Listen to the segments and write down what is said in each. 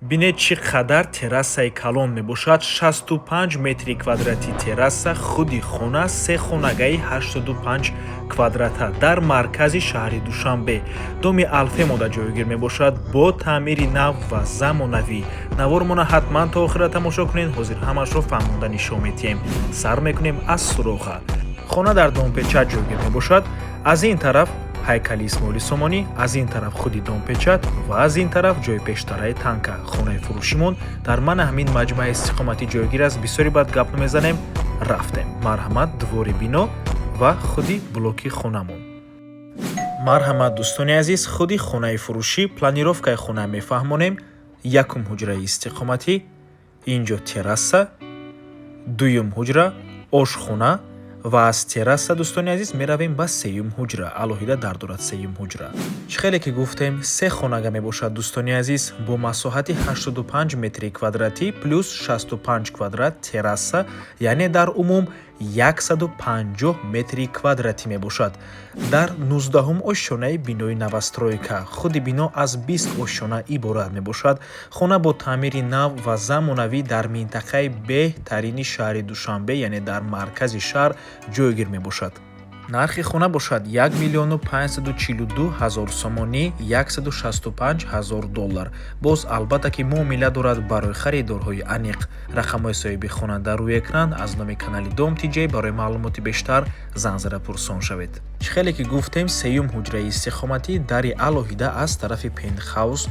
Бинед, чӣ қадар террасаи калон мебошад: 65 метри квадрати терраса. Худи хона се хонагаи 85 квадрата дар маркази шаҳри Душанбе, доми Алфемода ҷойгир мебошад бо таъмири нав ва замонавӣ. Навормона ҳатман то охира тамошо кунед, ҳозир ҳамашро фаҳмонда нишон медиҳем. Сар мекунем аз суроға. Хона дар Домпечат ҷойгир мебошад. Аз ин тараф ҳайкали Исмоили Сомонӣ, аз ин тараф худи Домпечат ва аз ин тараф ҷои пештараи танка. Хонаи фурӯшимон дар мана ҳамин маҷмӯаи истиқоматӣ ҷойгир аст. Бисёри баъд гап намезанем, рафтем. Марҳамат, двори бино ва худи блоки хонамон. Марҳамат, дӯстони азиз, худи хонаи фурӯшӣ. Планировкаи хона мефаҳмонем. Якум ҳуҷраи истиқоматӣ, инҷо терраса, дуюм ҳуҷра, ошхона ва аз терраса, дӯстони азиз, меравем ба сеюм ҳуҷра. Алоҳида дар дорад сеюм ҳуҷра. Чӣ хеле ки гуфтем, се хонага мебошад, дӯстони азиз, бо масоҳати 85 метри квадратӣ плюс 65 квадрат терраса, яъне дар умум 150 метри квадратӣ мебошад. Дар 19-ум ошёнаи бинои новостройка. Худи бино аз 20 ошёна иборат мебошад. Хона бо таъмири нав ва замонавӣ дар минтақаи беҳтарини шаҳри Душанбе, яъне дар маркази шаҳр ҷойгир мебошад. Нархи хона бошад 1 миллиону 542 ҳазор сомонӣ, 165 ҳазор доллар. Боз, албатта ки, муомила дорад барои харидорҳои аниқ. Рақамҳои соҳиби хона дар рӯи экран. Аз номи канали Дом Тиҷей барои маълумоти бештар занг зада пурсон шавед. Чӣ хеле ки гуфтем, сеюм ҳуҷраи истиқоматӣ, дари алоҳида аз тарафи пентхаус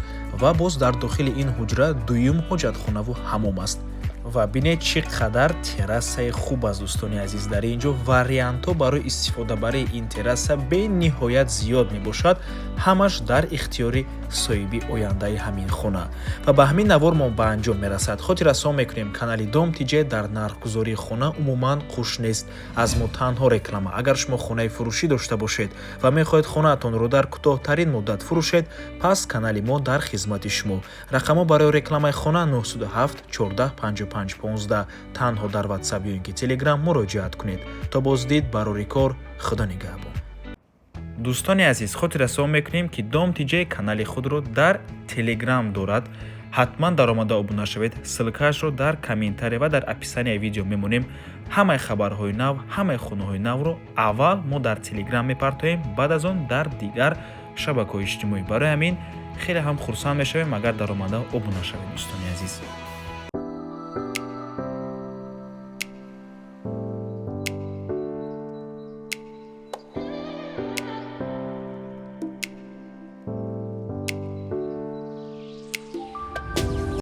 ва боз дар дохили ин ҳуҷра дуюм ҳоҷатхонаву ҳамом аст. Ва бинед, чӣ қадар террасаи хуб аст, дӯстони азиз. Дар ин ҷо вариантҳо барои истифодабарии ин терраса бениҳоят зиёд мебошад. Ҳамаш дар ихтиёри соҳиби ояндаи ҳамин хона. Ва ба ҳамин навор мо ба анҷом мерасад. Хотиррасон мекунем, канали Дом Тиҷе дар нархгузории хона умуман қуш нест. Аз мо танҳо реклама. Агар шумо хонаи фурӯшӣ дошта бошед ва мехоҳед хонаатонро дар кӯтоҳтарин муддат фурӯшед, пас канали мо дар хизмати шумо. Рақамҳо барои рекламаи хона 907 14 55 15. Танҳо дар Ватсап ё ин ки Телеграм муроҷиат кунед. То боздид, барори кор, Худо нигаҳбон. Дӯстони азиз, хотиррасон мекунем, ки Дом Тиҷей канали худро дар Телеграм дорад. Ҳатман даромада обуна шавед. Ссылкаашро дар комментария ва дар описанияи видео мемонем. Ҳамаи хабарҳои нав, ҳамаи хонаҳои навро аввал мо дар Телеграм мепартоем, баъд аз он дар дигар шабакаҳои иҷтимоӣ. Барои ҳамин хеле ҳам хурсанд мешавем, агар даромада обуна шавед, дӯстони азиз.